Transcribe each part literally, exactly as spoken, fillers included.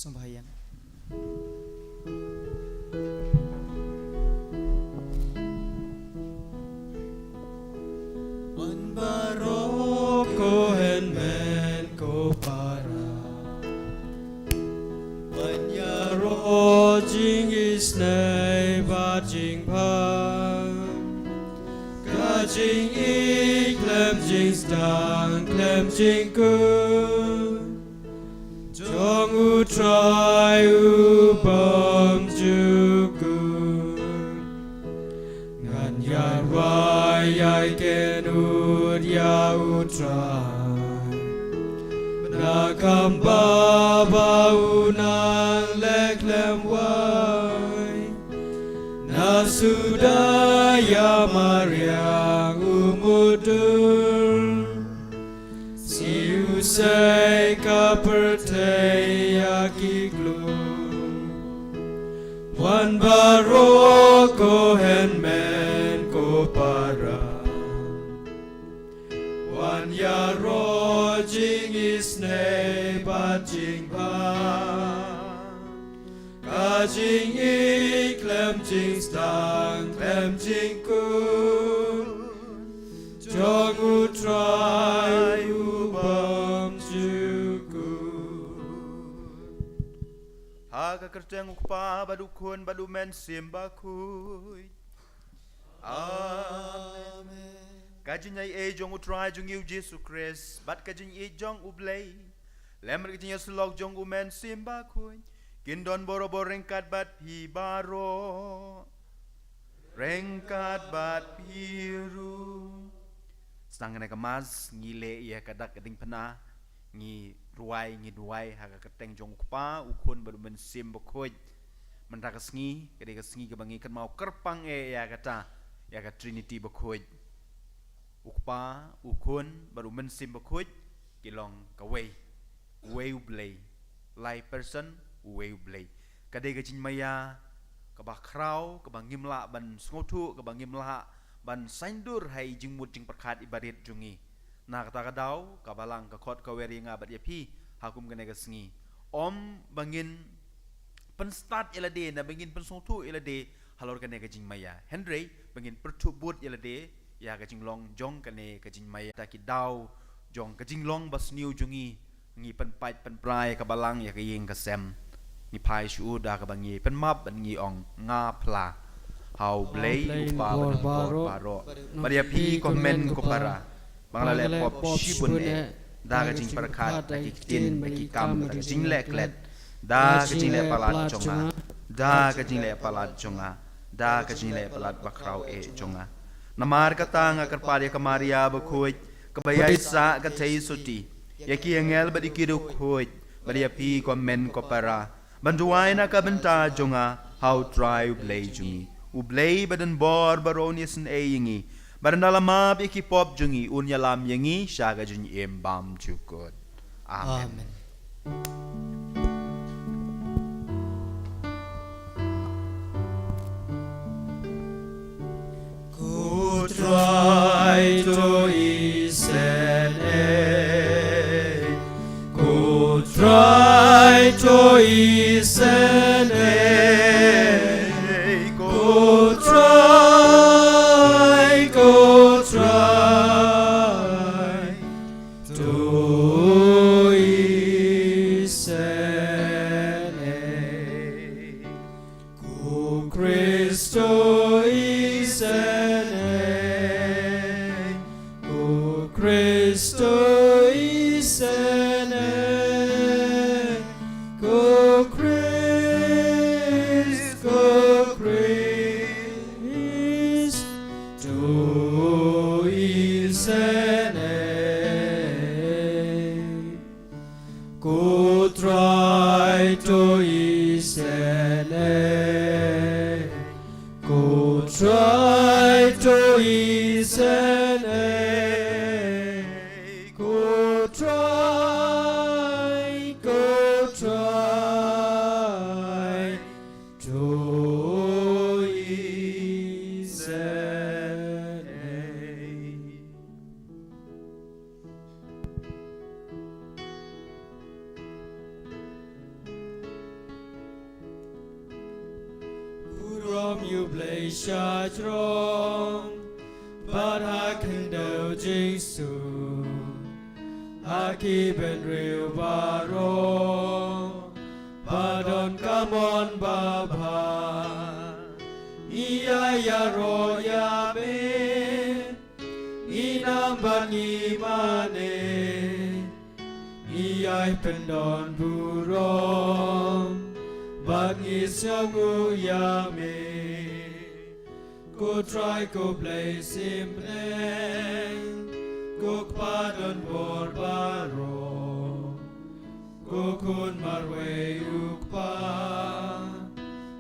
Sngewbha ïa. Wan baroh ko hynmen ko para, wan ïaroh jingisynei bad jingbha, ka jingïeit khlem jingsdang khlem jingkut jong U Trai u bym ju kut. Ngan ïa rwai ïa ki nud ïa U Trai, na ka bynta ba u nang leh khlem wai, na suda ïa mariang u mutdur. Siew sei ka pyrthei ïa ki klur. Wan baroh ko hynmen ko para, wan ïaroh jingisynei bad jingbha, ka jingïeit khlem jingsdang khlem jingkut jong U Trai u bym ju kut. Ha ka kyrteng U Kpa bad U Khun bad U Mynsiem Bakhuid. Amen. Ka jingaiei jong U Trai jong ngi U Jisu Khrist bad ka jingïeit jong U Blei lem bad ka jingïasyllok jong U Mynsiem Bakhuid kin don barabor ryngkat bad phi baroh, ryngkat bad phi ruh. Sdang kane ka Mass ngi leh ïa ka dak ka diengphna, ngi rwai ngi duwai ha ka kyrteng jong U Kpa, U Khun bad U Mynsiem Bakhuid. Mynta ka sngi ka dei ka sngi kaba ngi kynmaw kyrpang eh ïa kata, ïa ka Trinity Bakhuid. U Kpa, U Khun bad U Mynsiem Bakhuid ki long kawei, uwei U Blei. Lai person, uwei U Blei. Ka dei ka jingmaïa kaba khraw kaba ngim lah ban sngewthuh, kaba ngim lah ban saiñdur ha i jingmut jingpyrkhat iba rit jong ngi. Na kata ka daw ka Balang ka khot ka wer ïa nga bad ïa phi ha kum kane ka sngi, ym ba ngin pynstad ïa lade, ne ba ngin pynsngewthuh ïa lade halor kane ka jingmaïa, hynrei ba ngin pyrthuh bud ïa lade ïa ka jinglong jong kane ka jingmaïa. Ta ki daw jong ka jinglong ba sniew jong ngi, ngi pynpait pynpra ïa ka Balang, ïa ka ïing ka sem. Ngi phai shuh da kaba ngi pynmap bad ngi ong, nga phla ha U Blei U Kpa badonbor baroh, bad ïa phi ko hynmen ko para, ba nga la leh pop shibun eh, da ka jingpyrkhat, da ki ktien, da ki kam, da ka jingleh klet, da ka jingleh palat jong nga, da ka jingleh palat jong nga, da ka jingleh palat bakhraw eh jong nga. Namar kata nga kyrpad ïa ka Maria Bakhuid kaba ïaisah ka theisotti, ïa ki angel bad ïa ki riewkhuid, bad ïa phi ko hynmen ko para, ban duwai na ka bynta jong nga ha U Trai U Blei jong ngi. U Blei badonbor baroh un isynei ïa ngi, bad ynda la map ïa ki pop jong ngi un ïalam ïa ngi sha ka jingim bymjukut. Amen. Amen. Ko Trai to isynei. Ko Trai to isynei. Ko Trai, ko Trai to isynei. Ko Khrist to isynei. Ko Khrist to isynei. Ko Khrist, ko Khrist to isynei. Ko Trai to isynei. Ko Trai to isynei. Ko Trai, ko Trai to isynei. ïa U Blei sha jrong bad ha khyndew jingsuk ha ki bynriew baroh ba don ka mon babha. Ngi ïa ïaroh ïa me, ngi nam bad ngi mane, ngi ïai pyndon burom bad ngi sngewnguh ïa me. Ko Trai ko Blei symbai, ko Kpa don bor baroh, ko Khun marwei U Kpa,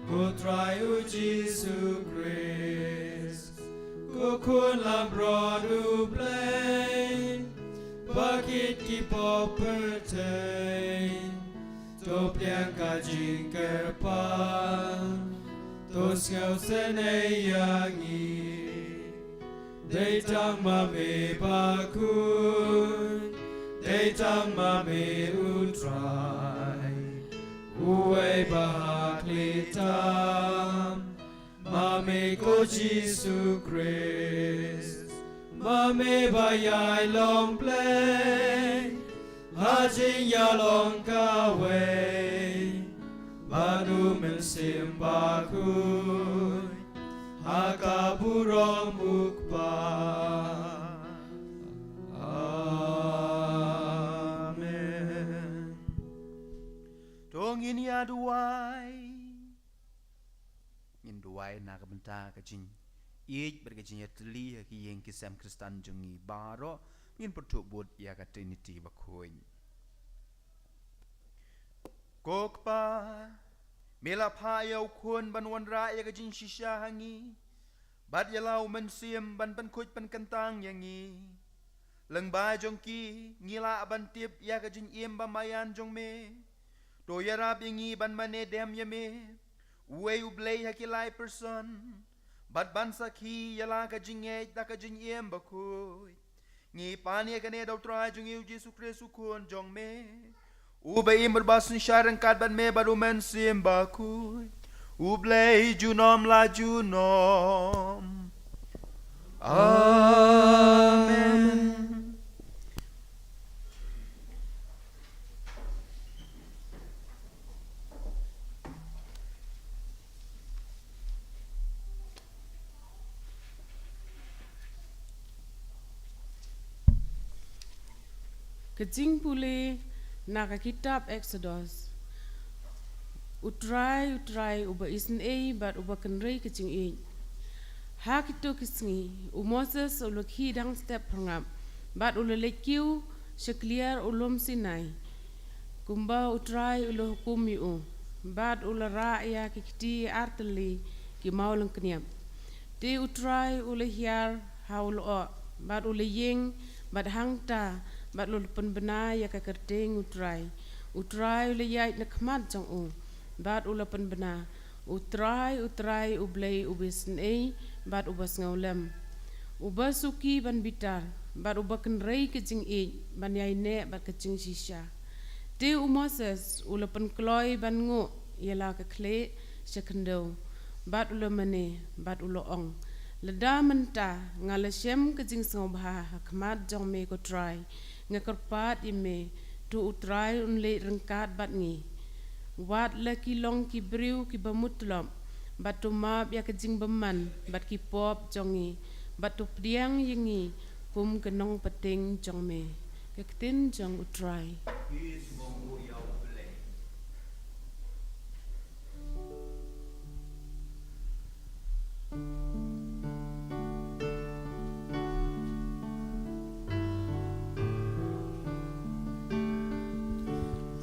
ko Trai U Jisu Khrist, ko Khun lamrot U Blei, ba kit ki pop pyrthei. To pdiang ka jingkyrpad, to sngewsynei ïa ngi. Dei tang ma me bakhuid, dei tang ma me U Trai, uwei ba ha khlieh tam, ma me ko Jisu Khrist, ma me ba ïai long Blei ha jingïalong kawei bad U Mynsiem Bakhuid ha ka burom U Kpa. Amen. To ngin ïa duwai. Ngin duwai na ka bynta ka jingïeit bad ka jingïatylli ha ki ïing ki sem Khristan jong ngi baroh. Ngin pyrthuh bud ïa ka Trinity bakhuid. Ko Kpa, me la phah ïa U Khun ban wanrah ïa ka jingshisha ha ngi, bad ïa la U Mynsiem ban pynkhuid pynkyntang ïa ngi. Lyngba jong ki ngi lah ban tip ïa ka jingim ba maïan jong me. To ïarap ïa ngi ban mane dem ïa me, uwei U Blei ha ki lai person, bad ban sakhi ïa la ka jingngeit da ka jingim bakhuid. Ngi pan ïa kane da U Trai jong ngi U Jisu Khrist U Khun jong me, uba im bad ba synshar ryngkat bad me bad U Mynsiem Bakhuid, U Blei junom la junom. Amen. Ka jingpule na ka kitab Eksodos. U Trai, U Trai, uba isynei bad uba kynrei ka jingïeit. Ha kito ki sngi, u Moses u la khie dang step phyrngap, bad u la leit kiew sha kliar u lum Sinai. Kumba U Trai u la hukum ïa u, bad u la rah ïa ki kti artylli ki maw lyngkniap. Te U Trai u la hiar ha u lyoh, bad u la ïeng, bad hangta, bad u la pynbna ïa ka kyrteng U Trai. U Trai u la ïaid na khmat jong u, bad u la pynbna, U Trai, U Trai, U Blei uba isynei bad uba sngewlem, uba suki ban bitar, bad uba kynrei ka jingïeit ban ïaineh bad ka jingshisha. Te u Moses u la pynkloi ban nguh ïa la ka khlieh sha khyndew, bad u la mane, bad u la ong, lada mynta nga la shem ka jingsngewbha ha khmat jong me ko Trai, nga kyrpad ïa me, to U Trai un leit ryngkat bad ngi. Wat la ki long ki briew kiba mutlop, bad to map ïa ka jingbymman bad ki pop jong ngi, bad to pdiang ïa ngi kum ka nongpynteng jong me. Ka ktien jong U Trai.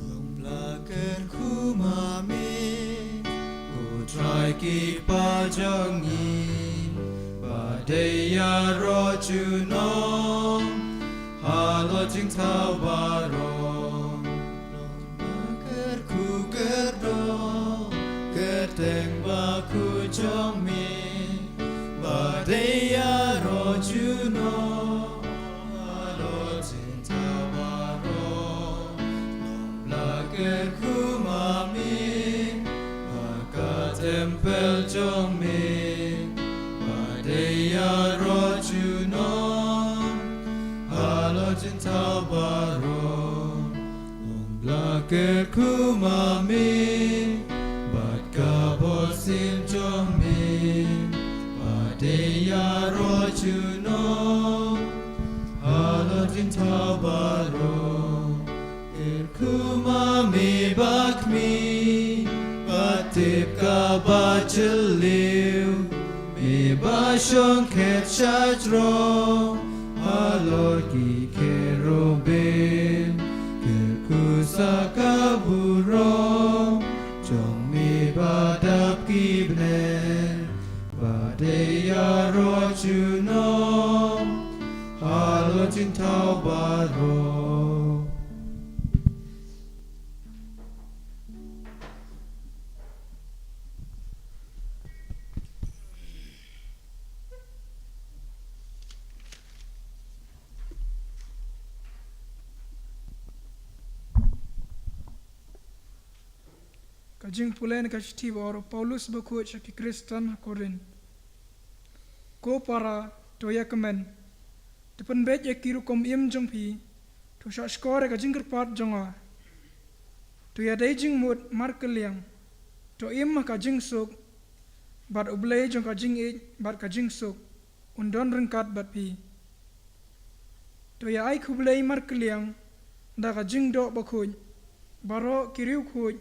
Long la kyrkhu ma me, ko Trai ki kpa jong ngi, ba dei ïaroh junom halor jingthaw baroh. Long la kyrkhu kyrdoh kyrteng bakhuid jong me, ba dei ïaroh junom halor jingthaw baroh. Long la kyrkhu ma me ha ka templ jong me, Kyrkhu ma me bad ka bor sien jong me, bad ïaroh junom halor jingthaw baroh. Kyrkhu ma me bad me, bad tip kaba jylliew, me ba shong khet shajrong halor ki kerubim. Kyrkhu sa ka burom jong me ba dap ki bneng, bad ïaroh junom halor jingthaw baroh. Ka jingpule na ka shithi ba ar u Paulus bakhuid sha ki Khristan ha Korinth. Ko para, to ïa kmen, to pynbeit ïa ki rukom im jong phi, to shahshkor ïa ka jingkyrpad jong nga. To ïadei jingmut markylliang, to im ha ka jingsuk, bad U Blei jong ka jingïeit bad ka jingsuk un don ryngkat bad phi. To ïa ai khublei markylliang da ka jingdoh bakhuid, baroh ki riewkhuid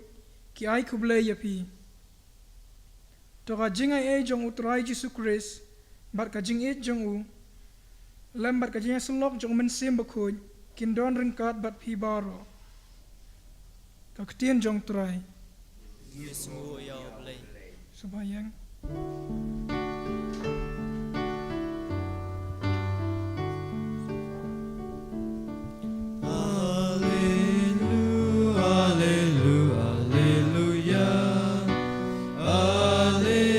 ki ai khublei ïa phi. To ka jingai ei jong U Trai Jisu Khrist, bad ka jingïeit jong u, lem bad ka jingïasyllok jong U Mynsiem Bakhuid, kin don ryngkat bad phi baroh. Ka ktien jong U Trai. Ngi sngewbha ïa U Blei. Sngewbha ïa. Alleluia, alleluia, alleluia.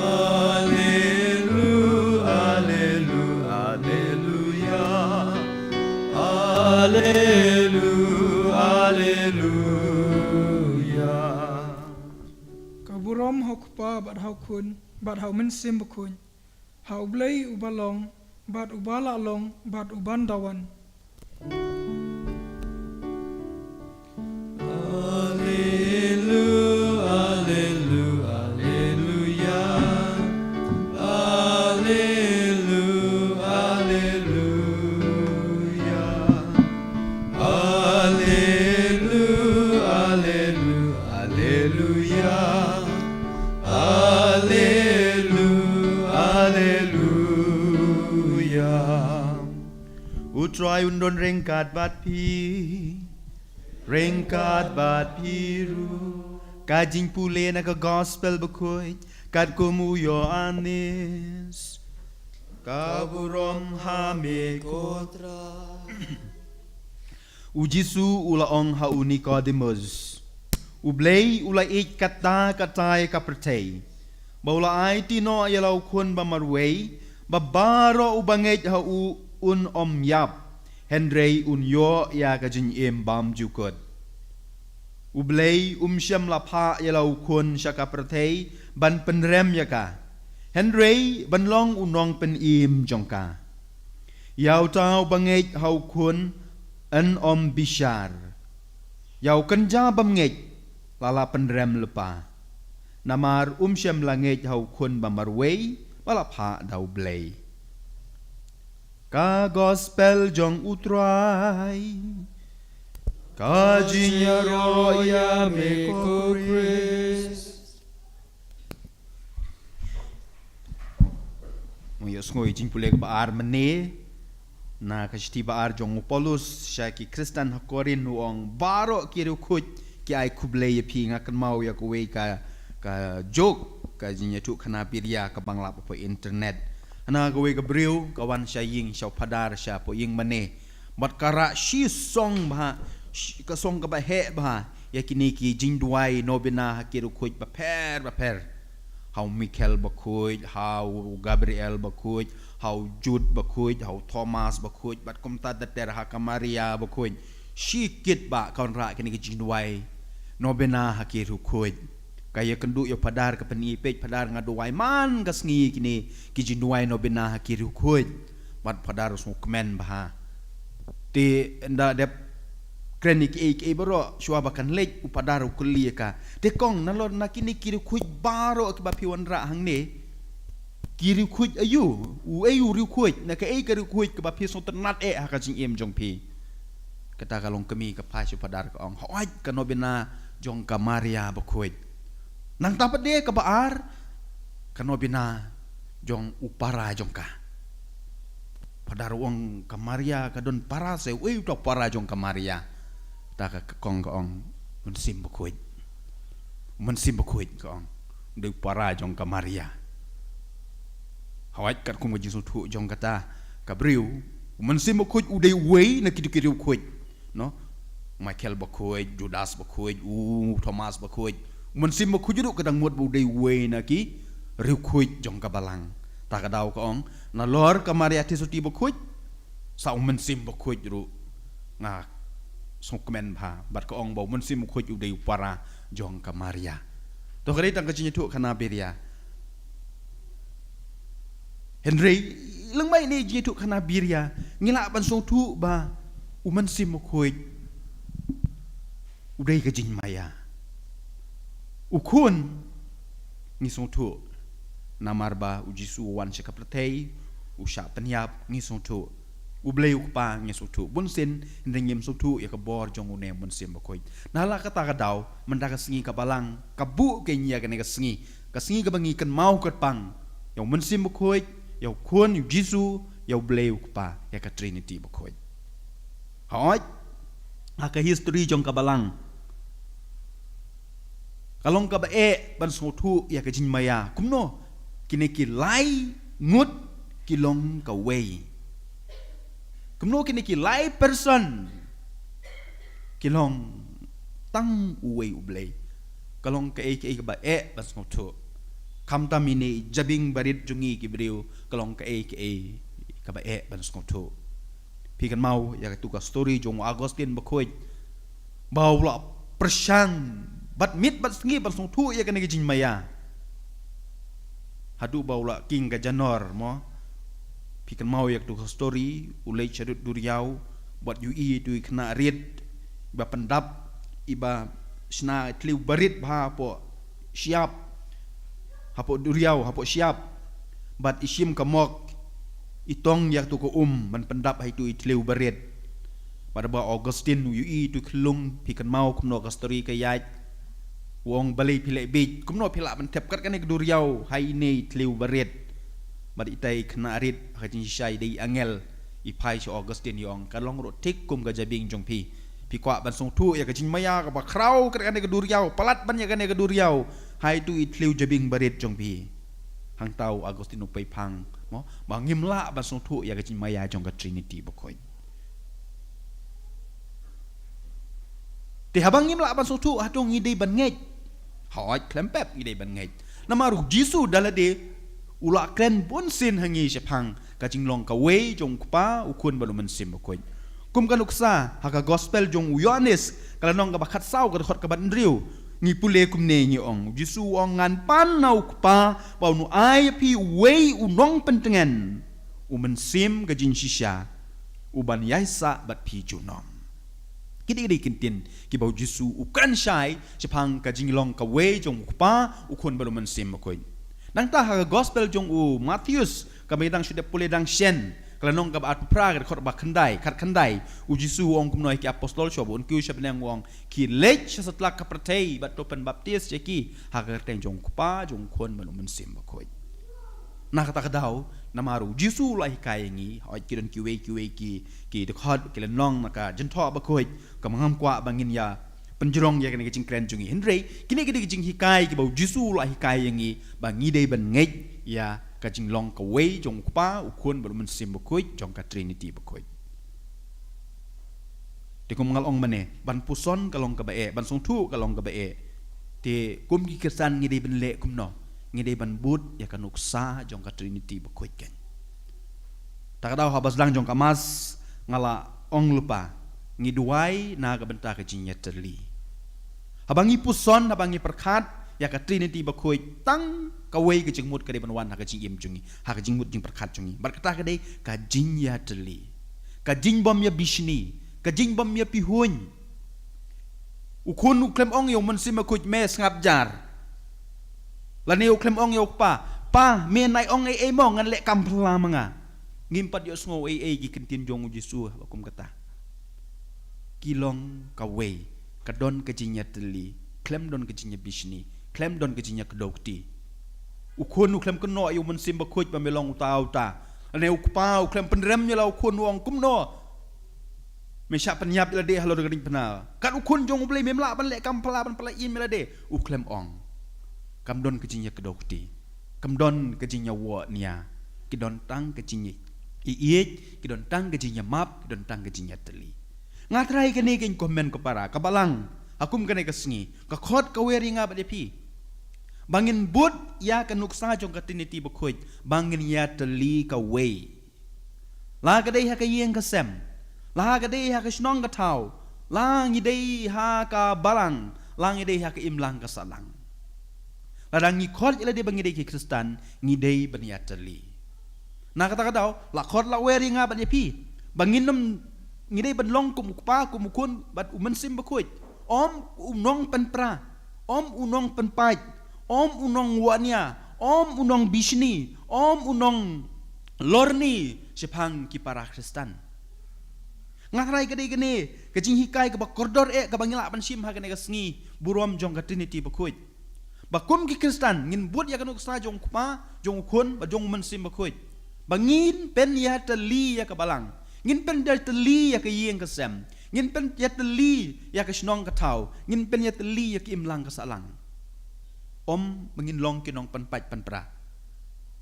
Allelu, allelu, alleluia. Allelu, alleluia. Ka burom ha U Kpa bad ha U Khun bad ha U Mynsiem Bakhuid, ha U Blei uba long bad uba la long bad uban da wan. Allelu, allelu, alleluia. Allelu, alleluia. Allelu, allelu, alleluia. Allelu, alleluia. U Trai un don ryngkat bad phi. Ryngkat bad phi ruh. Ka jingpule na ka Gospel Bakhuid katkum u Ïoannis. Ka burom ha me ko Trai. U Jisu u la ong ha u Nikodemus, U Blei u la ïeit katta katta ïa ka pyrthei, ba u la aiti noh ïa la u Khun ba marwei, ba baroh uba ngeit ha u un ym ïap, hynrei un ïoh ïa ka jingim bymjukut. U Blei um shym la phah ïa la u Khun sha ka pyrthei ban pynrem ïa ka, hynrei ban long u nongpynim jong ka. Ïa uta uba ngeit ha u Khun yn ym bishar. Ïa u kynja bym ngeit la la pynrem lypa, namar um shym la ngeit ha u Khun ba marwei ba la phah da U Blei. Ka Gospel jong U Trai. Ka jingïaroh ïa me ko Khrist. Ngi ïohsngew ïa ka jingpule kaba ar mynne na ka shithi ba ar jong u Paulus sha ki Khristan ha Korinth, u ong baroh ki riewkhuid ki ai khublei ïa phi. Nga kynmaw ïa kawei ka, ka joke, ka jingïathuhkhana biria kaba nga lap hapoh internet. Hana kawei ka briew ka wan sha ïing, sha u phadar sha hapoh ïing mane. Bad ka rah shi song bha, shi, ka song kaba heh bha ïa kine ki jingduwai nobina ha ki riewkhuid bapher bapher. Ha u Michael bakhuid, ha u Gabriel bakhuid, ha u Jude bakhuid, ha u Thomas bakhuid, bad kumta ter ter, ha ka Maria bakhuid. Shi kit ba ka wanrah kine ki jingduwai nobina ha ki riewkhuid. Ka ïakynduh ïa u phadar, ka pyni, peit phadar, nga duwai man ka sngi kine ki jingduwai nobina ha ki riewkhuid. Bad u Phadar u sngewkmen bha. Te ynda dep kren ïa kiei kiei baroh, shuwa ba kan leit, u Phadar u kylli ïa ka: Te kong, nalor na kine ki riewkhuid baroh kiba phi wanrah hangne, ki riewkhuid aïu, uei u riewkhuid, na kaei ka riewkhuid kaba phi sngewtynnad eh ha ka jingim jong phi? Kata ka long kmie ka phai sha u Phadar, ka ong: Hooid, ka nongbna jong ka Maria bakhuid. Nangta pat de kaba ar, ka nongbna jong u para jong ka. Phadar u ong: Ka Maria ka don para se, uei uta u para jong ka Maria? Ta ka, ka kong ka ong: Mynsiem Bakhuid. Mynsiem Bakhuid, ka ong. U dei u para jong ka Maria. Hooid, katkum ka jingsngewthuh jong kata ka briew, u Mynsiem Bakhuid u dei uwei na kito ki riewkhuid, no? Michael Bakhuid, Judas Bakhuid, u Thomas Bakhuid. U Mynsiem Bakhuid ruh ka dang mut ba u dei uwei na ki riewkhuid jong ka balang. Ta ka daw ka ong, nalor ka Maria Theisotti bakhuid, sa u Mynsiem Bakhuid ruh nga sngewkmen bha. Bad ka ong ba u Mynsiem Bakhuid u dei u para jong ka Maria. To, ka dei tang ka jingïathuhkhana biria. Hynrei lyngba ine i jingïathuhkhana biria, ngi lah ban sngewthuh ba u Mynsiem Bakhuid u dei ka jingmaïa. U Khun, ngi sngewthuh, namar ba u Jisu u wan sha ka pyrthei, u shah pynïap, ngi sngewthuh. U Blei u Kpa, ngi sngewthuh bunsien, hynrei ngim sngewthuh ïa ka bor jong une u Mynsiem Bakhuid. Nalor kata ka daw, mynta ka sngi ka balang ka buh kein ïa kane ka sngi, ka sngi kaba ngi kynmaw kyrpang ïa u Mynsiem Bakhuid, ïa u Khun, ïa u Jisu, ïa u Blei u Kpa, ïa ka Trinity bakhuid. Hooid, ha ka history jong ka balang, ka long kaba eh ban sngewthuh ïa ka jingmaïa. Kumno kine ki lai ngut ki long kawei? Kumno kine ki lai person ki long tang uwei u Blei? Ka long kaei kaei kaba eh ban sngewthuh. Khamtam ine i jabieng barit jong ngi ki briew, ka long kaei kaei kaba eh ban sngewthuh. Phi kynmaw ïa katu ka story jong u Augustine bakhuid, ba u la pyrshang bad miet bad sngi ban sngewthuh ïa kane ka jingmaïa. Haduh ba u la king ka janor, mo. Phi kynmaw ïa katu ka story, u leit sha duriaw bad ïohi ïa itu i khynnah rit iba pyndap, iba shna thliew barit bha hapoh shyiap, hapoh duriaw, hapoh shyiap. Bad i shim ka mok, i tong ïa katu ka um ban pyndap ha itu i thliew barit. Bad ba Augustine u ïohi itu i khyllung, phi kynmaw kumno ka story ka ïaid. U ong, balei phi leh bieit, kumno phi lah ban thep kat kane ka duriaw ha ine i thliew barit? Bad itai i khynnah rit ha ka jingshisha i dei i angel, i phai sha u Augustine, i ong, ka long ruh thik kum ka jabieng jong phi. Phi kwah ban sngewthuh ïa ka jingmaïa kaba khraw kat kane ka duriaw, palat ban ïa kane ka duriaw ha itu i thliew jabieng barit jong phi. Hangta u Augustine u peiphang, mo, ba ngim lah ban sngewthuh ïa ka jingmaïa jong ka Trinity bakhuid. Te haba ngim lah ban sngewthuh, hato ngi dei ban ngeit? Hooid, khlem pep ngi dei ban ngeit. Namar u Jisu da lade u la kren bunsien ha ngi shaphang ka jinglong kawei jong u Kpa, u Khun bad u Mynsiem Bakhuid. Kum ka nuksa ha ka Gospel jong u Ïoannis, ka lynnong kaba khatsaw, ka dkhot kaba hynriew, ngi pule kumne, ngi ong, u Jisu u ong, ngan pan na u Kpa ba un ai ïa phi uwei u nongpyntngen, u Mynsiem ka jingshisha, u ban ïaisah bad phi junom. Ki dei ki ktien kiba u Jisu u kren shai shaphang ka jinglong kawei jong u Kpa, u Khun bad u Mynsiem Bakhuid. Nangta ha ka Gospel jong u Mathaios, kaba ngi dang shu dep pule dang shen, ka lynnong kaba arphew phra, ka dkhot ba khyndai, khatkhyndai, u Jisu u ong kumno ïa ki apostol, shuwa ba un kiew sha bneng, u ong, khie leit sha satlak ka pyrthei bad to pynbaptis ïa ki ha ka kyrteng jong u Kpa, jong u Khun bad u Mynsiem Bakhuid. Na kata ka daw, namar u Jisu u la hikai ïa ngi, hooid, ki don kiwei kiwei ki, ki dkhot, ki lynnong na ka Jingthoh Bakhuid kaba ngam kwah ba ngin ïa pynjrong ïa kane ka jingkren jong ngi. Hynrei kine ki dei ki jinghikai kiba u Jisu u la hikai ïa ngi ba ngi dei ban ngeit ïa ka jinglong kawei jong u Kpa, u Khun bad u Mynsiem Bakhuid, jong ka Trinity bakhuid. Te kum nga la ong mynne, ban puson ka long kaba eh, ban sngewthuh ka long kaba eh. Te kum ki Khristan ngi dei ban leh kumno? Ngi dei ban bud ïa ka nuksa jong ka Trinity bakhuid keiñ. Ta ka daw haba sdang jong ka Mass, nga la ong lypa, ngi duwai na ka bynta ka jingïatylli. Haba ngi puson, haba ngi pyrkhat, ïa ka Trinity bakhuid, tang kawei ka jingmut ka dei ban wan ha ka jingim jong ngi, ha ka jingmut jingpyrkhat jong ngi. Bad kata ka dei ka jingïatylli, ka jingbym ïabishni, ka jingbym ïapihuiñ. U khun u khlem ong ïa u Mynsiem Bakhuid, me sngap jar. Lane u khlem ong ïa u kpa, pa, me nai ong ei ei mo, ngan leh kam phylla ma nga. Ngim pat ïohsngew ei ei ki kyntien jong u Jisu haba kum kata. Ki long kawei, ka don ka jingïatylli, khlem don ka jingïabishni, khlem don ka jingïakdew kti. U khun u khlem kynnoh ïa u Mynsiem Bakhuid ba me long uta uta. Lane u kpa u khlem pynrem ïa la u khun, u ong kumno me shah pynïap ïa lade halor ka diengphna. Kat u khun jong U Blei, mem lah ban leh kam phylla, ban pynlait ïing ïa lade. U khlem ong. Kam don ka jingïakdew kti, kam don ka jingïawoh nia. Ki don tang ka jingïaieit, ki don tang ka jingïamap, ki don tang ka jingïatylli. Nga trai kane ka jingkmen ko para, ka Balang, ha kum kane ka sngi, ka khot ka wer ïa nga bad ïa phi ba ngin bud ïa ka nuksa jong ka Trinity bakhuid, ba ngin ïatylli kawei. La ka dei ha ka ïing ka sem, la ka dei ha ka shnong ka thaw, la ngi dei ha ka Balang, la ngi dei ha ka imlang ka sahlang. Lada ngi khot ïa lade ba ngi dei ki Khristan, ngi dei ban ïatylli. Na kata ka daw, la khot la wer ïa nga bad ïa phi ba ngin nym, ngi dei ban long kum u Kpa, kum u Khun bad u Mynsiem Bakhuid. Ym u nongpynpra, ym u nongpynpait, ym u nongwahnia, ym u nongbishni, ym u nonglorni shaphang ki para Khristan. Nga trai ka dei kane ka jinghikai kaba kordor eh kaba ngi lah ban shim ha kane ka sngi burom jong ka Trinity bakhuid. Ba kum ki Khristan ngin bud ïa ka nuksa jong u Kpa, jong u Khun bad jong u Mynsiem Bakhuid, ba ngin pynïatylli ïa ka Balang, ngin pynïatylli ïa ka ïing ka sem, ngin pynïatylli ïa ka shnong ka thaw, ngin pynïatylli ïa ka imlang ka sahlang. Ym ba ngin long ki nongpynpait pynpra.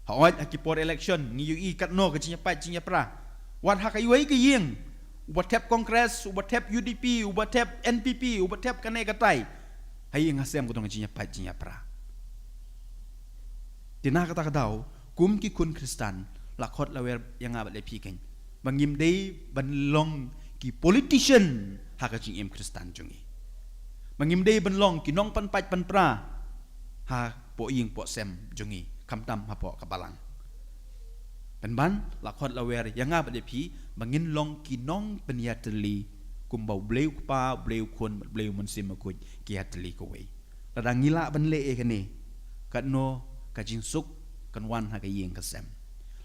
Hooid, ha ki por election ngi ïohi katno ka jingïapait jingïapra. Wat ha kawei ka ïing, uba thep Congress, uba thep U D P, uba thep N P P, uba thep kane katai, ha ïing ha sem ka don ka jingïapait jingïapra. Te na kata ka daw, kum ki khun Khristan, la khot la wer ïa nga bad ïa phi keiñ ba ngim dei ban long ki politician ha ka jingim Khristan jong ngi. Ba ngim dei ban long ki nongpynpait pynpra hapoh ïing poh sem jong ngi, khamtam hapoh ka Balang. Pynban, la khot la wer ïa nga bad ïa phi ba ngin long ki nongpynïatylli, kumba U Blei u Kpa, U Blei u Khun bad U Blei u Mynsiem Bakhuid ki ïatylli kawei. Lada ngi lah ban leh ïa kane, katno ka jingsuk kan wan ha ka ïing ka sem.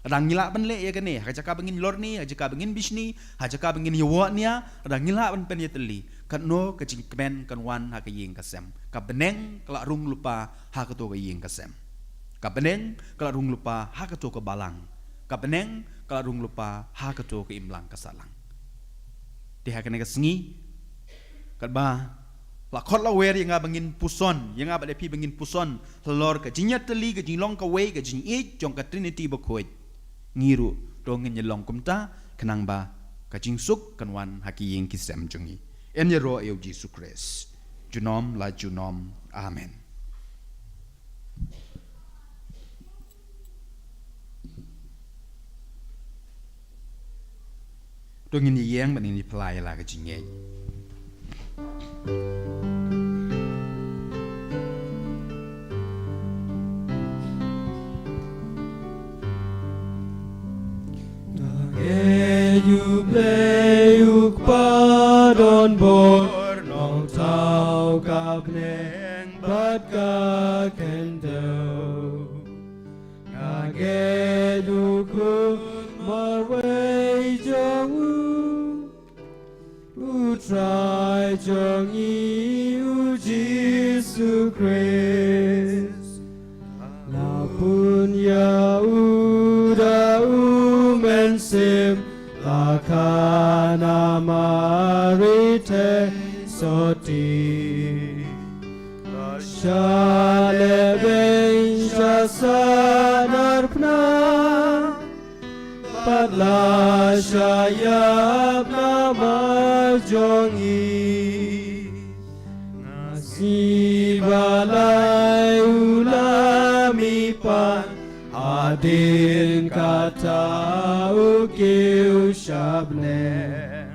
Lada ngi lah ban leh ïa kane, ha ka jaka ba ngin lorni, ha ka jaka ba ngin bishni, ha ka jaka ba ngin ïawahnia, lada ngi lah ban pynïatylli, katno ka jingkmen kan wan ha ka ïing ka sem. Ka bneng ka la rung lypa ha kato ka ïing ka sem. Ka bneng ka la rung lypa ha kato ka Balang. Ka bneng ka la rung lypa ha kato ka imlang ka sahlang. Te ha kane ka sngi, katba la khot la wer ïa nga ba ngin puson, ïa nga bad ïa phi ba ngin puson halor ka jingïatylli, ka jinglong kawei, ka jingïeit jong ka Trinity bakhuid, ngi ruh to ngin ïalong kumta, khnang ba ka jingsuk kan wan ha ki ïing ki sem jong ngi. Yn ïaroh ïa U Jisu Khrist junom la junom. Amen. To ngin ïeng bad ngin ïa pynlait la ka jingngeit. Nga ngeit ïa U Blei U Kpa don bor, Nongthaw ka bneng bad ka khyndew. Nga ngeit ïa U Khun marwei jong U, U Trai jong ngi U Jisu Khrist. La bun ïa U da U Mynsiem, la kha na Mari Theisotti. La shah lehbeiñ sha sahnarphna, bad la shah ïap namar jong ngi. Nga sngew ba lai U la mihpat, hadien kata U kiew sha bneng.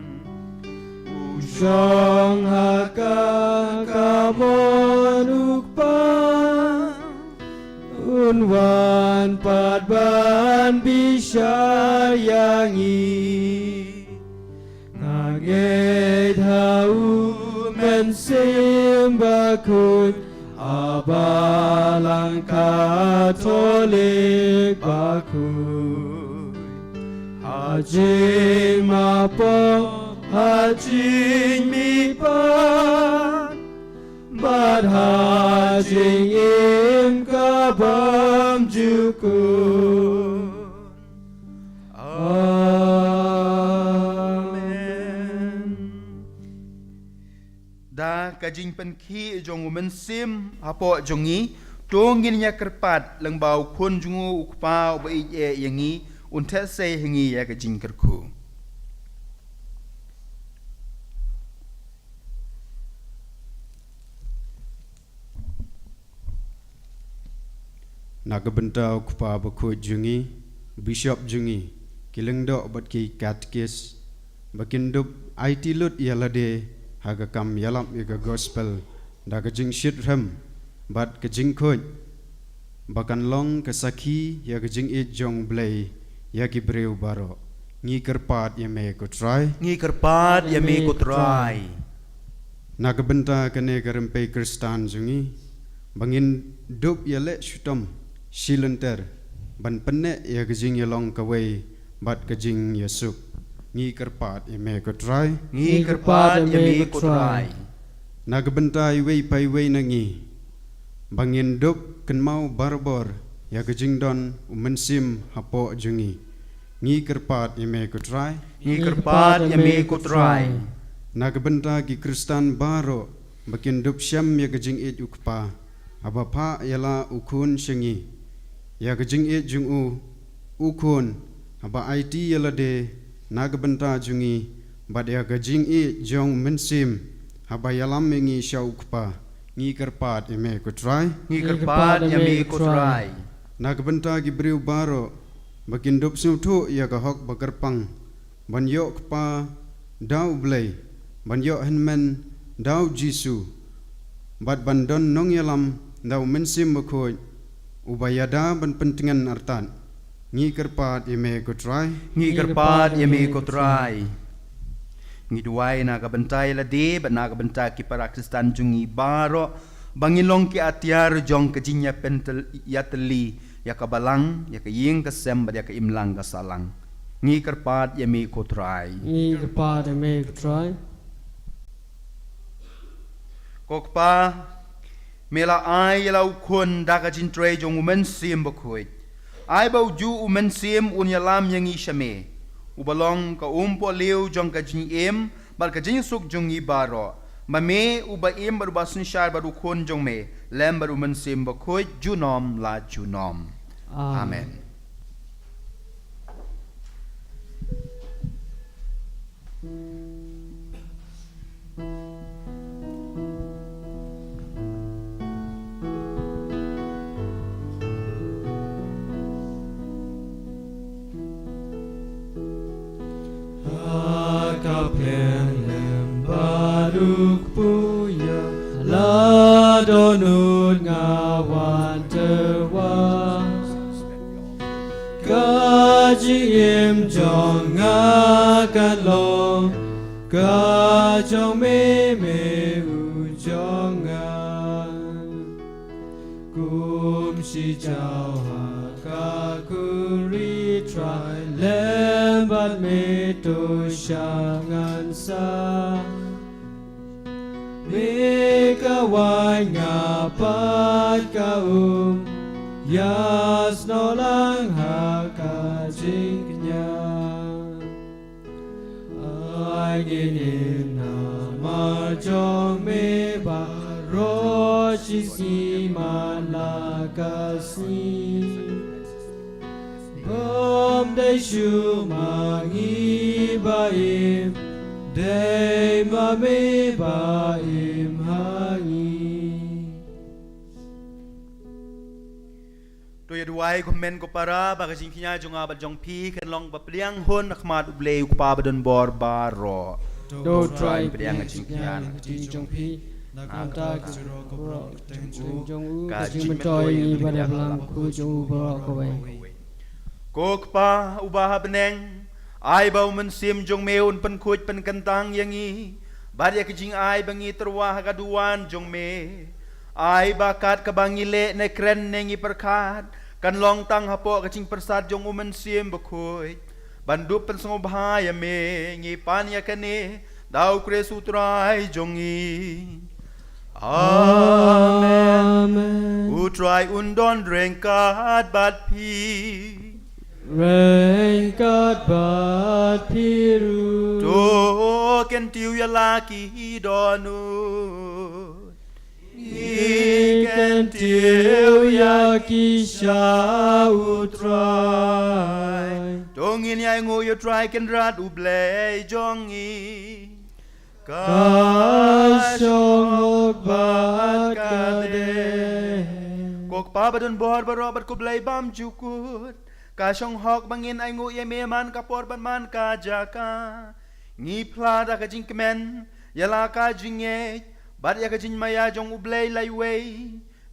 U shong ha ka kamon U Kpa, Nga ngeit ha u Mynsiem Bakhuid, ha Balang Katholik bakhuid, ha jingmapop, ha jingmihpat, bad ha jingim ka bymjukut. Amen. Da ka jingpynkhih jong u Mynsiem hapoh jong ngi, to ngin ïa kyrpad lyngba u Khun jong u, u Kpa uba ïeit eh ïa ngi, un theh sei ha ngi ïa ka jingkyrkhu. Na ka bynta u Kpa Bakhuid jong ngi, Bishop jong ngi, ki lyngdoh bad ki katekis, ba kin dup aiti lut ïa lade ha ka kam ïalap ïa ka gospel, da ka jingshitrhem bad ka jingkhuid, ba kan long ka sakhi ïa ka jingïeit jong U Blei ïa ki briew baroh. Ngi kyrpad ïa me ko Trai. Ngi kyrpad ïa me ko Trai. Na ka bynta kane ka rympei Khristan jong ngi, ba ngin dup ïaleh shitom shilynter ban pynneh ïa ka jingïalong kawei bad ka jingïasuk. Ngi kyrpad ïa me ko Trai. Ngi kyrpad ïa me ko Trai. Na ka bynta iwei pa iwei na ngi, ba ngin dup kynmaw barabor ïa ka jingdon u Mynsiem hapoh jong ngi. Ngi kyrpad ïa me ko Trai. Ngi kyrpad ïa me ko Trai. Na ka bynta ki Khristan baroh, ba kin dup shem ïa ka jingïeit u Kpa, haba phah ïa la u Khun sha ngi. Ïa ka jingïeit jong u, u Khun, haba aiti ïa lade na ka bynta jong ngi, bad ïa ka jingïeit jong u Mynsiem, haba ïalam ïa ngi sha u Kpa. Ngi kyrpad ïa me ko Trai. Ngi kyrpad ïa me ko Trai. Na ka bynta ki briew baroh, ba kin dup sngewthuh ïa ka hok ba kyrpang, ban ïoh kpa da U Blei, ban ïoh hynmen da U Jisu, bad ban don nongïalam da u Mynsiem Bakhuid, uba ïada ban pyntngen artat. Ngi kyrpad ïa me ko Trai. Ngi kyrpad ïa me ko Trai. Ngi duwai na ka bynta ïa lade bad na ka bynta ki para Khristan jong ngi baroh, ba ngin long ki atiar jong ka jingïapyntel-, ïatylli ïa ka balang, ïa ka ïing ka sem bad ïa ka imlang ka sahlang. Ngi kyrpad ïa me ko Trai. Ngi kyrpad ïa me ko Trai. Ko Kpa, me la ai ïa la u Khun da ka jingtrei jong u Mynsiem Bakhuid. Ai ba ujuh u Mynsiem un ïalam ïa ngi sha me, uba long ka umpohliew jong ka jingim bad ka jingsuk jong ngi baroh. Ma me uba im bad uba synshar bad u Khun jong me, lem bad u Mynsiem Bakhuid, junom la junom. Amen. Amen. Ha ka pheng lem bad u kpu ïa la dohnud nga wan tyrwa. Ka jingim jong nga kan long ka jong me, me u jong nga. Kum shi jaw ha ka khuri Trai, lem bad me to sha ngan sa. Me ka waiñ nga pat ka um, ïasnoh lang ha ka jingkñia. Ai ngin im namar jong me baroh shi sngi man la ka sngi. Bym dei shuh ma ngi ba im, dei ma me ba im ha ngi. To ïa duwai kumne ko para, ba ka jingkñia jong nga bad jong phi kan long ba pdiang hun ha khmat U Blei U Kpa badonbor baroh. To Trai pdiang ka jingkñia ha ka ktien jong phi, na ka bynta ka jingmyntoi jong u, ka jingmyntoi ïa ngi bad ïa balang bakhuid jong u baroh kawei. Ko Kpa uba ha bneng, Ai ba u Mynsiem jong me un pynkhuid pynkyntang ïa ngi bad ïa ka jingai ba ngi tyrwa ha ka duwan jong me. Ai ba kat kaba ngi leh ne kren ne ngi pyrkhat kan long tang hapoh ka jingpyrsad jong u Mynsiem Bakhuid. Ban dup pynsngewbha ïa me ngi pan ïa kane da u Khrist u Trai jong ngi. Amen. Amen. U Trai un don ryngkat bad phi. Ryngkat bad phi ruh. To kyntiew ïa la ki dohnud. Ngi kyntiew ïa ki sha u Trai. To ngin ïa ainguh ïa u Trai Kynrad u Blei jong ngi. Ka shong hok bad ka dei. Ko Kpa ba don bor baroh bad ko Blei bymjukut. Ka shong hok ba ngin ainguh ïa me man ka por bad man ka jaka. Ngi phla da ka jingkmen ïa la ka jingngeit bad ïa ka jingmaïa jong u Blei la iwei.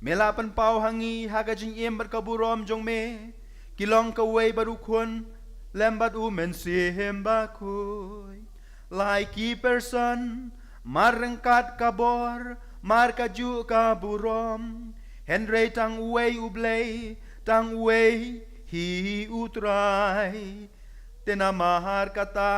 Me la pynpaw ha ngi ha ka jingim bad ka burom jong me ki long kawei bad u Khun lem bad u Mynsiem Bakhuid. Lai ki person mar ryngkat ka bor mar kajuh ka burom. Hynrei tang uwei u Blei, tang uwei hi u Trai. Te namar kata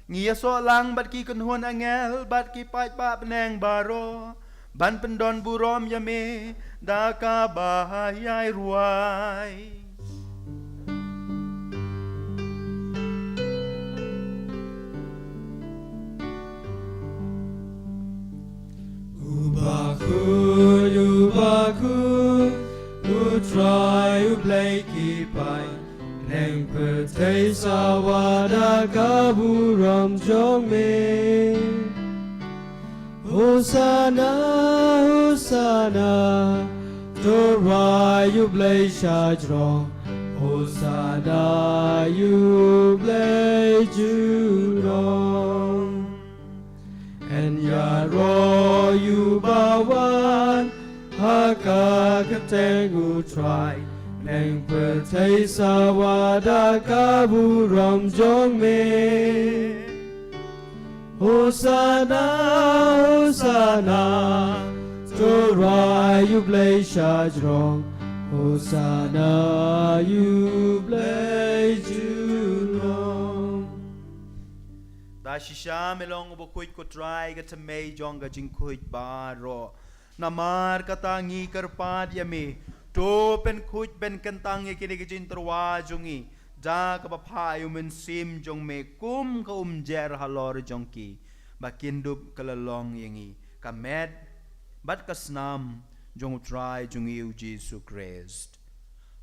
ngi ïasoh lang bad ki kynhun angel bad ki paidbah bneng baroh ban pyndon burom ïa me da kaba ïai rwai. U Bakhuid, u Bakhuid, u Trai u Blei ki paid, neng pyrthei sawa da ka burom jong me. Hosana, Hosana, to rwai ïa u Blei shajrong. Hosana ïa u Blei jrong. Yn ïaroh ïa u ba wan ha ka kyrteng u Trai, neng pyrthei sawa da ka burom jong me. Hosana, Hosana, to rwai ïa u Blei shajrong. Hosana ïa u Blei jrong. Da shisha me long u bakhuid ko Trai, ka thymmei jong ka jingkhuid baroh. Namar kata ngi kyrpad ïa me, to pynkhuid pynkyntang ïa kine ki jingtyrwa jong ngi da kaba phah ïa u Mynsiem jong me kum ka umjer halor jong ki, ba kin dup ka la long ïa ngi ka met bad ka snam jong u Trai jong ngi u Jisu Khrist.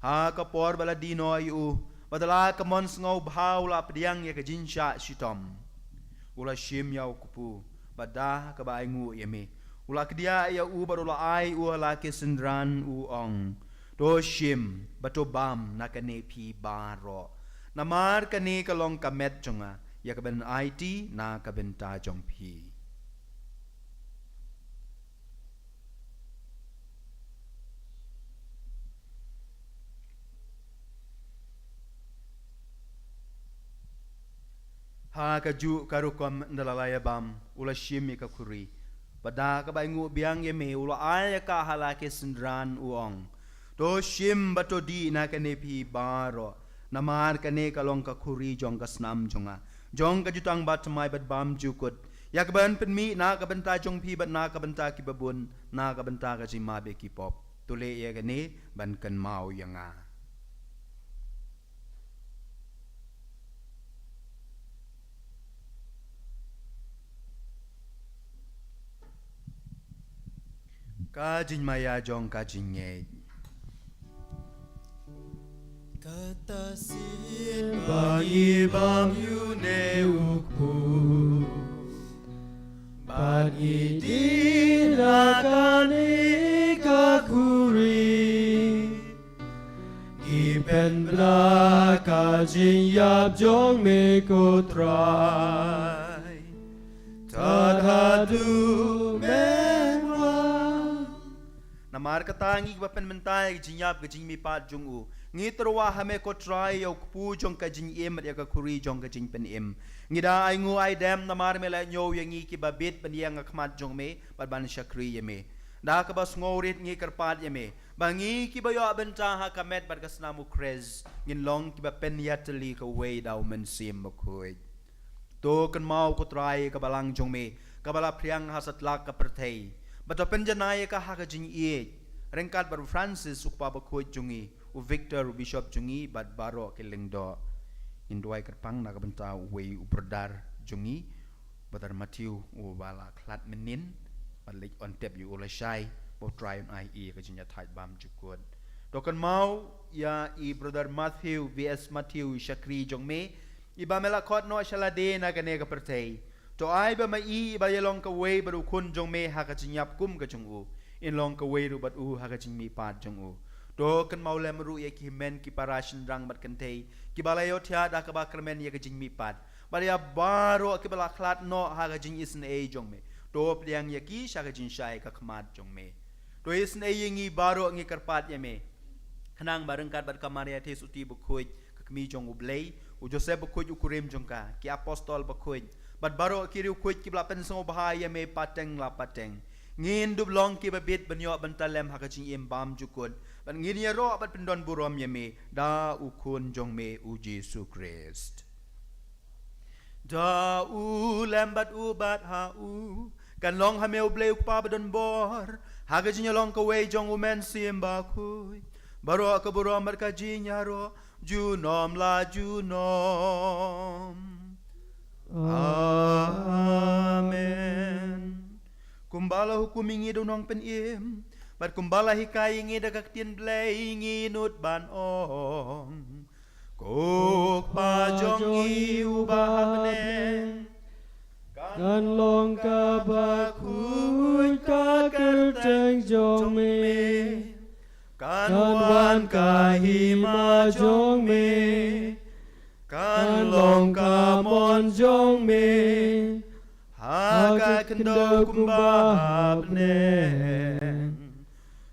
Ha ka por ba la die noh ïa u, bad da la ka mon sngewbha u la pdiang ïa ka jingshah shitom. U la shim ïa u kpu, bad da kaba ainguh ïa me, u la kdiah ïa u bad u la ai u ha la ki synran, u ong, to shim bad to bam na kane phi baroh. Namar kane ka long ka met jong nga, ïa kaban aiti na ka bynta jong phi. Ha kajuh ka rukom ynda la ïa bam, u la shim ïa ka khuri, bad da kaba ainguh biang ïa me, u la ai ïa ka ha la ki synran, u ong, to shim bad to dih na kane phi baroh. Namar kane ka long ka khuri jong ka snam jong nga, jong ka jutang bathymmai bad bymjukut, ïa kaban pynmih na ka bynta jong phi bad na ka bynta kiba bun, na ka bynta ka jingmap ïa ki pop. To leh ïa kane ban kynmaw ïa nga. Ka jingmaïa jong ka jingngeit. Kata sien ba ngi bam ïa une u kpu, bad ngi dih na kane ka khuri, ngi pynbna ka jingïap jong me ko Trai, tad haduh men wan. Namar kata ngi kiba pynmynta ïa ka jingïap ka jingmihpat jong u, Ngi tyrwa ha me ko Trai ïa u kpu jong ka jingim bad ïa ka khuri jong ka jingpynim. Ngi da ai nguh ai dem namar me la ñiew ïa ngi kiba bit ban ïeng ha khmat jong me bad ban shakri ïa me. Da kaba sngewrit ngi kyrpad ïa me ba ngi kiba ïoh bynta ha ka met bad ka snam u Khrist ngin long kiba pynïatylli kawei da u Mynsiem Bakhuid. To kynmaw ko Trai ka balang jong me kaba la phriang ha satlak ka pyrthei. Bad to pynjanai ïa ka ha ka jingïeit ryngkat bad u Francis u kpa bakhuid jong ngi, u Victor u bishop jong ngi bad baroh ki lyngdoh. Ngin duwai kyrpang na ka bynta uwei u brother jong ngi, brother Matthew uba la khlad mynnin bad leit on tep ïa u lashai, ba u Trai un ai ïa ka jingïathait bymjukut. To kynmaw ïa i brother Matthew, V S Matthew, i shakri jong me, iba me la khot noh sha lade na kane ka pyrthei. To ai ba ma i iba ïalong kawei bad u khun jong me ha ka jingïap kum ka jong u, in long kawei ruh bad u ha ka jingmihpat jong u. To kynmaw lem ruh ïa ki hynmen ki para shynrang bad kynthei kiba la ïohthiah da kaba kyrmen ïa ka jingmihpat, bad ïa baroh kiba la khlad noh ha ka jingisynei jong me. To pdiang ïa ki sha ka jingshai ka khmat jong me. To isynei ïa ngi baroh, ngi kyrpad ïa me. Khnang ba ryngkat bad ka Maria Theisotti bakhuid, ka kmie jong u Blei, u Joseph bakhuid u kurim jong ka, ki apostol bakhuid, bad baroh ki riewkhuid kiba la pynsngewbha ïa me pateng la pateng, ngin dup long kiba bit ban ïoh bynta lem ha ka jingim bymjukut, bad ngin ïaroh bad pyndon burom ïa me da u khun jong me u Jisu Khrist. Da u lem bad u bad ha u kan long ha me u Blei u Kpa badonbor, ha ka jingïalong kawei jong u Mynsiem Bakhuid, baroh ka burom bad ka jingïaroh junom la junom. Amen. Kumba la hukum ïa ngi da u Nongpynim, bad kumba la hikai ïa ngi da ka ktien Blei, ngi nud ban ong: Ko Kpa jong ngi uba ha bneng, kan long kaba khuid ka kyrteng jong me, kan wan ka hima jong me, kan long ka mon jong me ha ka khyndew kumba ha bneng.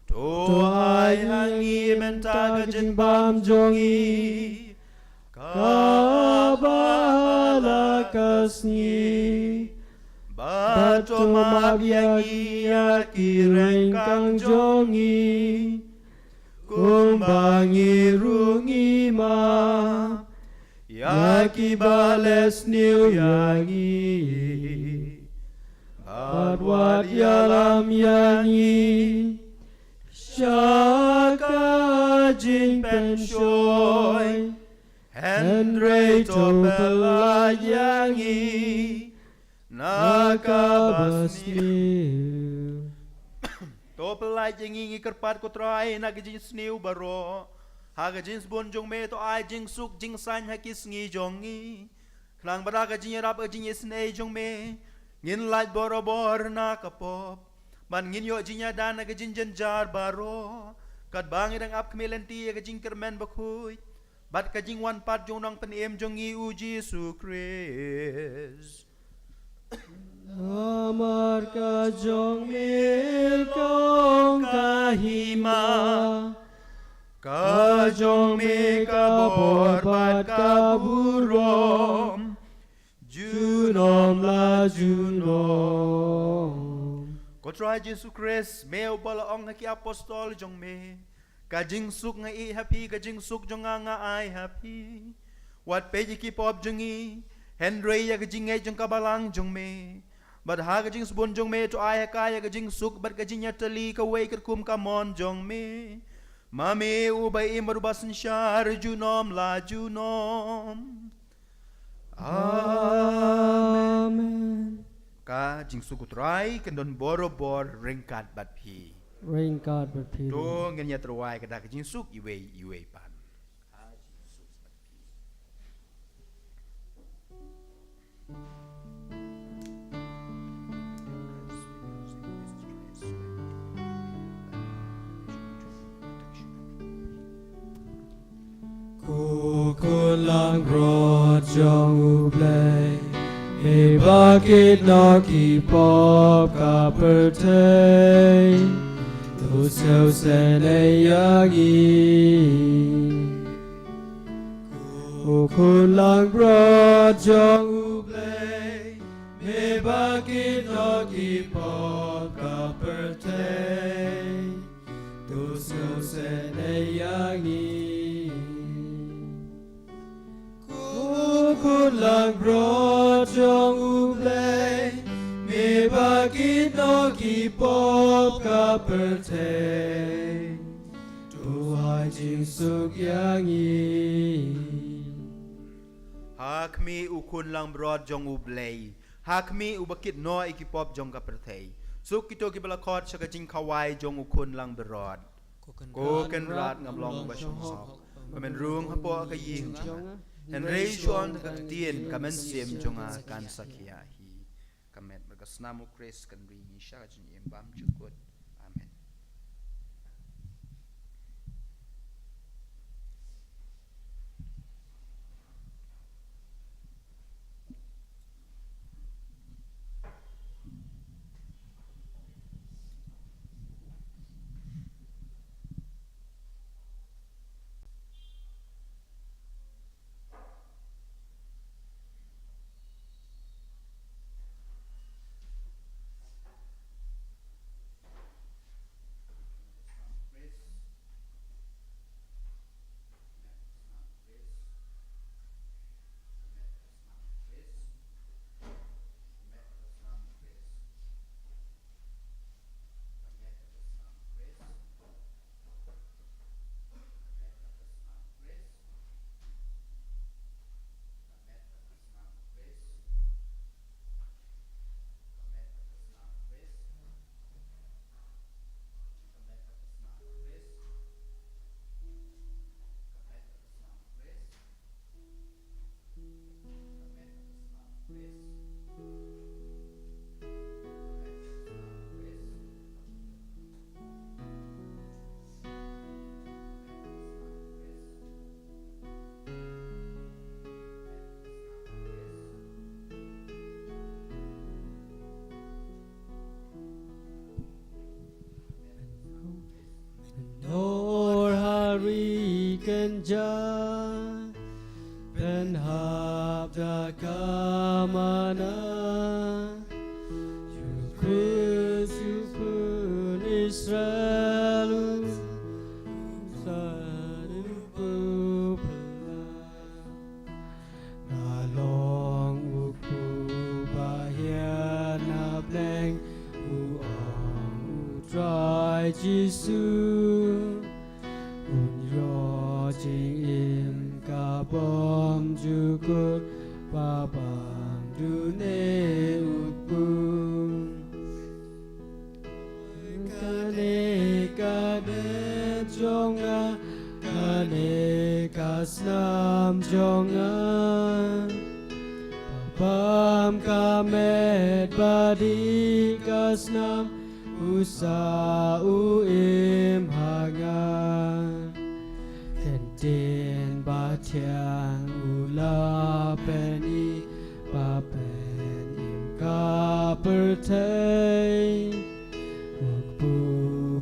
To ai ha ngi mynta ka jingbam jong ngi kaba ha la ka sngi, bad to map ïa ngi ïa ki ryngkang jong ngi, kumba ngi ruh ngi map ïa kiba leh sniew ïa ngi, bad wat ïalam ïa ngi sha ka jingpynshoi, hynrei to pyllait ïa ngi na kaba sniew. To pyllait ïa ngi, ngi kyrpad ko Trai, na ka jingsniew baroh, ha ka jingsbun jong me to ai jingsuk jingsaiñ ha ki sngi jong ngi, khnang ba da ka jingïarap ka jingisynei jong me ngin lait borabor na ka pop, bad ngin ïoh jingïada na ka jingjynjar baroh, katba ngi dang ap khmih lynti ïa ka jingkyrmen bakhuid bad ka jingwan pat jong u Nongpynim jong ngi u Jisu Khrist. Namar ka jong me ka ong ka hima, ka jong me ka bor bad ka burom junom la junom. Ko Trai Jisu Khrist, me uba la ong ha ki apostol jong me: Ka jingsuk nga ïeh ha phi, ka jingsuk jong nga nga ai ha phi. Wat peit ïa ki pop jong ngi, hynrei ïa ka jingngeit jong ka balang jong me. Bad ha ka jingsbun jong me to ai ha ka ïa ka jingsuk bad ka jingïatylli kawei katkum ka mon jong me, ma me uba im bad uba synshar junom la junom. Amen. Ka jingsuk u Trai kan don borabor ryngkat bad phi. Ryngkat bad phi. To ngin ïa tyrwa ïa ka da ka jingsuk iwei iwei pat. Ko khun langbrot jong U Blei, me ba kit noh ki pop ka pyrthei, to sngewsynei ïa ngi. jong U Blei, me ba kit noh ki pop ka pyrthei, to sngewsih ne ïa ngi. Ko khun langbrot jong U Blei, me ba kit noh ki pop ka pyrthei, to ai jingsuk ïa ngi. Ha khmih u khun langbrot jong U Blei, ha khmih uba kit noh ïa ki pop jong ka pyrthei. Suk kito kiba la khot sha ka jingkhawai jong u khun langbrot. Ko Kynrad, ngam long ba shong hok ba men rung hapoh ka ïing jong nga, hynrei shu ong tang ka ktien, ka mynsiem jong nga kan sa khia hi. Ka met bad ka snam U Khrist kan ri ngi sha ka jingim bymjukut. Amen. Nor ha ri kynja pynhap da ka mana, U Khrist U Khun Israel u sa u pynlong. Nga long u kpu ba hiar na bneng, u ong U Trai Jisu. Un ïoh jingim ka bymjukut ba bym dune u kpu. Kane ka met jong nga, kane ka snam jong nga. Bam ka met ba dih ka snam, u sa u im ha nga. Ktien ba thiang u la pyni ba pynim ka pyrthei. U kpu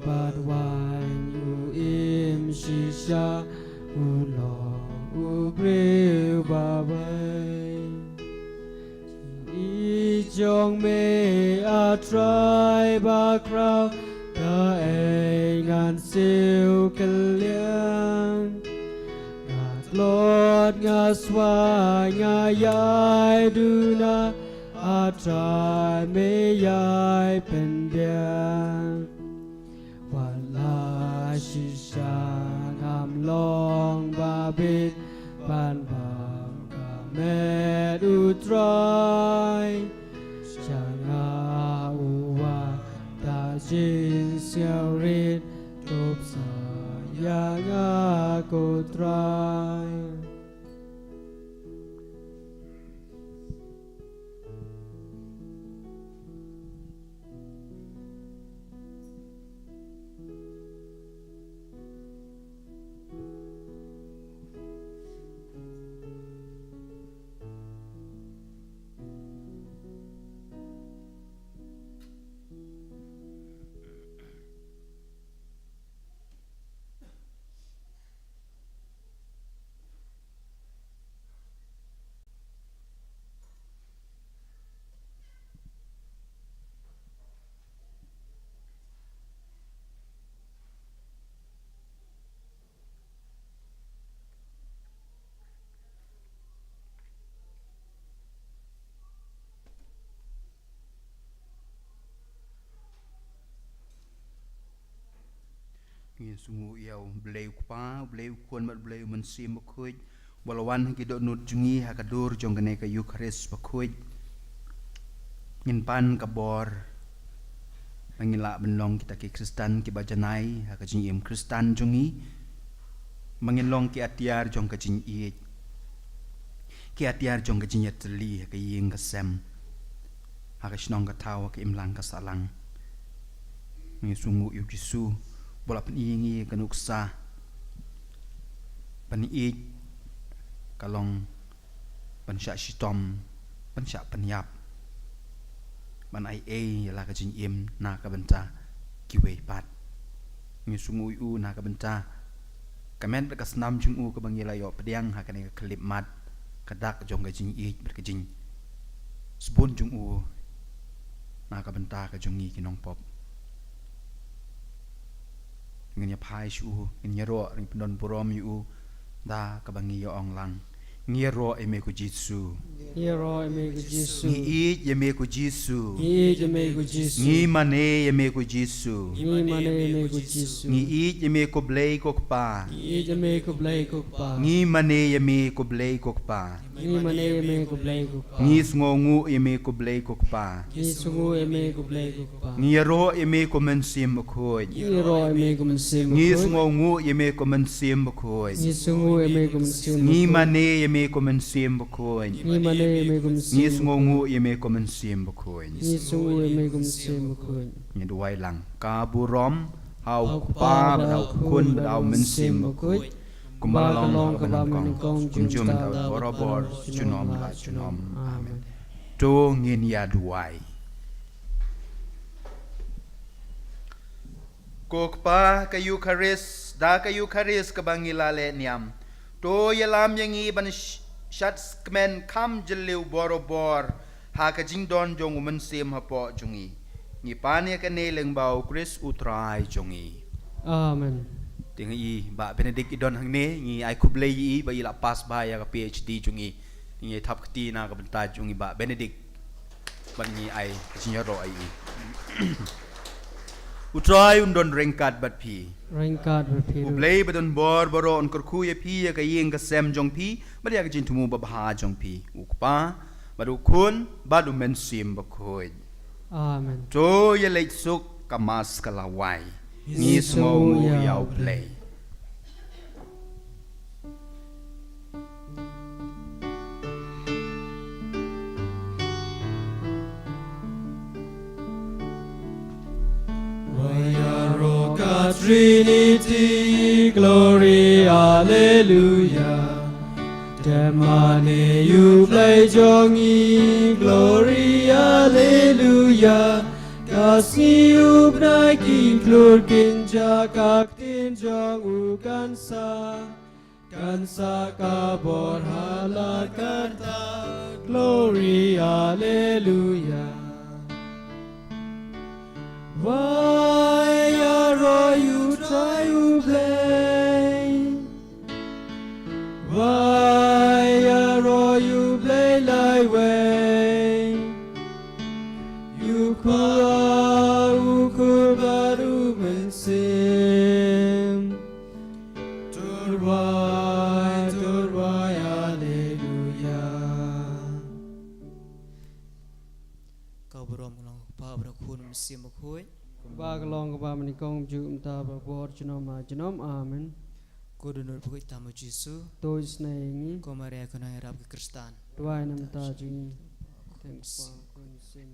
bad u wan u im shisha, u long u briew ba beit. I jong me A Trai bakhraw, kaei ngan siew kylliang. Nga tlot nga swai nga ïai duna, A Trai me ïai pynbiang. Wat la shisha ngam long ba bit ban bam ka met U Trai. Sha nga u wan da jingsngewrit, tup sa ïa nga ko Trai. Ngi sngewnguh ïa U Blei U Kpa, U Blei U Khun bad U Blei U Mynsiem Bakhuid, ba la wan ha ki dohnud jong ngi ha ka dur jong kane ka Eukharist bakhuid. Ngin pan ka bor ba ngin lah ban long kita ki Khristan kiba janai ha ka jingim Khristan jong ngi, ba ngin long ki atiar jong ka jingïeit, ki atiar jong ka jingïatylli ha ka ïing ka sem, ha ka shnong ka thaw, ha ka imlang ka sahlang. Ngi sngewnguh ïa U Jisu ba la pyni ïa ngi ka nuksa ban ïeit ka long ban shah shitom, ban shah pynïap, ban ai ei ïa la ka jingim na ka bynta kiwei pat. Ngi sngewnguh ïa U na ka bynta ka met bad ka snam jong U kaba ngi la ïoh pdiang ha kane ka khyllipmat, ka dak jong ka jingïeit bad ka jingsbun jong U na ka bynta ka jong ngi ki nongpop. Ngin ïa phai sha U, ngin ïaroh, ngin pyndon burom ïa U da kaba ngi ïa ong lang: Ngi ïaroh ïa Me ko Jisu. Ngi ïaroh ïa Me ko Jisu. Ngi ïeit ïa Me ko Jisu. Ngi ïeit ïa Me ko Jisu. Ngi mane ïa Me ko Jisu. Ngi mane ïa Me ko Jisu. Ngi ïeit ïa Me ko Blei ko Kpa. Ngi ïeit ïa Me ko Blei ko Kpa. Ngi mane ïa Me ko Blei ko Kpa. Ngi mane ïa Me ko Blei ko Kpa. Ngi sngewnguh ïa Me ko Blei ko Kpa. Ngi sngewnguh ïa Me ko Blei ko Kpa. Ngi ïaroh ïa Me ko Mynsiem Bakhuid. Ngi ïaroh ïa Me ko Mynsiem Bakhuid. Ngi sngewnguh ïa Me ko Mynsiem Bakhuid. Ngi sngewnguh ïa Me ko Mynsiem Bakhuid. Ngi mane ïa Me ko Mynsiem Bakhuid. Ngi mane ïa Me ko Mynsiem Bakhuid. Ngi sngewnguh ïa Me ko Mynsiem Bakhuid. Ngi sngewnguh ïa Me ko Mynsiem Bakhuid. Ngin duwai lang. Ka burom ha U Kpa bad ha U Khun bad ha U Mynsiem Bakhuid, kumba la long ha kaba nyngkong, kumjuh mynta, barabor, junom la junom. Amen. To ngin ïa duwai. Ko Kpa ka Eukharist, da ka Eukharist kaba ngi la leh niam, to ïalam ïa ngi ban sh-, shad kmen kham jylliew barabor ha ka jingdon jong U Mynsiem hapoh jong ngi. Ngi pan ïa kane lyngba U Khrist U Trai jong ngi. Amen. Te nga i Bah Benedict i don hangne, ngi ai khublei ïa i ba i la pass bha ïa ka PhD jong i. Ngi thap kti na ka bynta jong i Bah Benedict. Bad ngi ai ka jingïaroh ïa i. U Trai un don ryngkat bad phi. Ryngkat bad phi. U Blei ba don bor baroh un kyrkhu ïa phi, ïa ka ïing ka sem jong phi bad ïa ka jingthmu babha jong phi. U Kpa bad U Khun bad U Mynsiem Bakhuid. Amen. To ïa leit suk, ka Mass ka la wai. Ngi sngewnguh ïa U Blei. Wa ïaroh ka Trinity, glory, alleluia. Te mane ïa U Blei jong ngi, glory, alleluia. Ka sngi u bnai kin klur kin jah, ka ktien jong u kan sah, kan sah ka bor ha la kata. Glory, alleluia. Wa ïaroh ïa U Trai U Blei. Wa ïaroh ïa U Blei laiwei. U Kpa, U Khun bad U Mynsiem. To rwai, to rwai, alleluia. Ka burom ka long ka Kpa bad ka Khun, Mynsiem Bakhuid. Kumba ka long kaba nyngkong, kumjuh mynta, barabor, junom la junom. Amen. Ko dohnud bakhuid tam, U Jisu. To isynei ïa ngi. Ko Maria kynhun ïarap ki Khristan. Duwai namar ka jong ngi. Tang Kpa, Khun, Mynsiem.